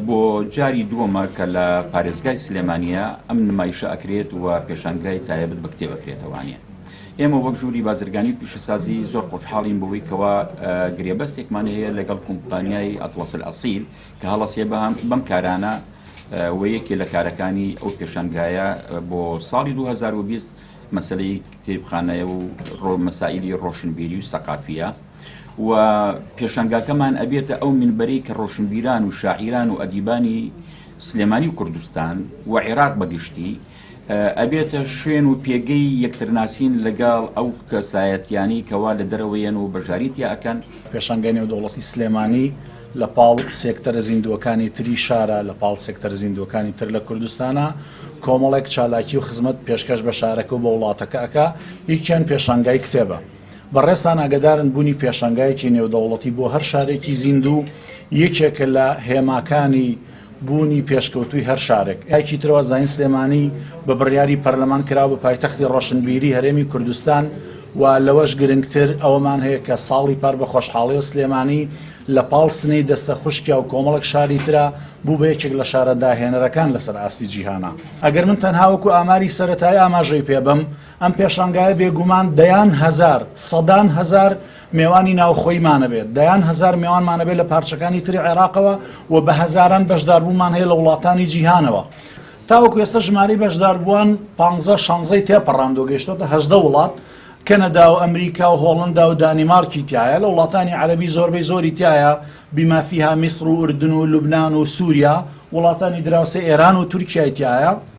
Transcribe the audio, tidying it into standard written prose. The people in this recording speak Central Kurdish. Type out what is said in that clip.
بۆ جاری دووەمە کە لە پارێزگای سلێمانییە ئەم نمایشە ئەکرێت و پێشانگای تایبەت بە کتێب ئەکرێتەوانێ. ئێمە وەک ژووری بازرگانی و پیشەسازی زۆر خۆشحاڵین بەوەی کەوا گرێبەستێکمان هەیە لەگەڵ کۆمپانیای ئەتڵەس ئەسیل کە هەڵەسێ بەم کارانە و یەکێ لە کارەکانی ئەو پێشانگایە بۆ ساڵی 2020 مەسەلەی کتێبخانەیە و مەسائیلی ڕۆشنبیری و سەقافیە و پێشانگاکەمان ئەبێتە ئەو منبەرەی کە ڕۆشنبیران و شاعیران و ئەدیبانی سلێمانی و کوردستان و عێراق بەگشتی ئەبێتە شوێن و پێگەی یەکترناسین لەگەڵ ئەو کەسایەتیانەی کەوا لە دەرەوەیەن و بەشداری تیا ئەکەن. پێشانگای نێودەوڵەتی سلێمانی لە پاڵ سێکتەرە زیندووەکانی تری شارە، لە پاڵ سێکتەرە زیندووەکانی تر لە کوردستانا کۆمەڵێک چالاکی و خزمەت پێشکەش بە شارەکە و بە وڵاتەکە ئەکا، یەکیان پێشانگای کتێبە. بەڕێزتان ئاگەدارن بوونی پێشانگایەکی نێودەوڵەتی بۆ هەر شارێکی زیندوو یەکێکە لە هێماکانی بوونی پێشکەوتووی هەر شارێک. لایەکی ترەوە زانین سلێمانی بە بڕیاری پەرلەمان کراوە بە پایتەختی ڕۆشنبیری هەرێمی کوردستان و لەوەش گرنگتر ئەوەمان هەیە کە ساڵی پار بە خۆشحاڵیەوە سلێمانی لە پاڵ سنەی دەستە خوشکیا و کۆمەڵێک شاری ترا بوو بە یەکێک لە شارە داهێنەرەکان لەسەر ئاستی جیهانا. ئەگەر من تەنها وەکو ئاماری سەرەتایی ئاماژەی پێ بەم، ئەم پێشانگایە بێگومان دەیان هەزار، سەدان هەزار مێوانی ناوخۆییمان ئەبێت، دەیان هەزار مێوانمان ئەبێت لە پارچەکانی تری عێراقەوە و بە هەزاران بەشداربوومان هەیە لە وڵاتانی جیهانەوە. تاوەکو ئێستا ژمارەی بەشداربووان پانزە شانزەی تێپەڕاندووە، گەیشتۆتە 18 وڵات، کەنەدا و ئەمریکا و هۆڵندا و دانیمارکی تیایە، لە وڵاتانی عەرەبی زۆربەی زۆری تیایە، بما فیها میسر و ئوردن و لوبنان و سوریا، وڵاتانی دراوسێ ئێران و تورکیای تیایە.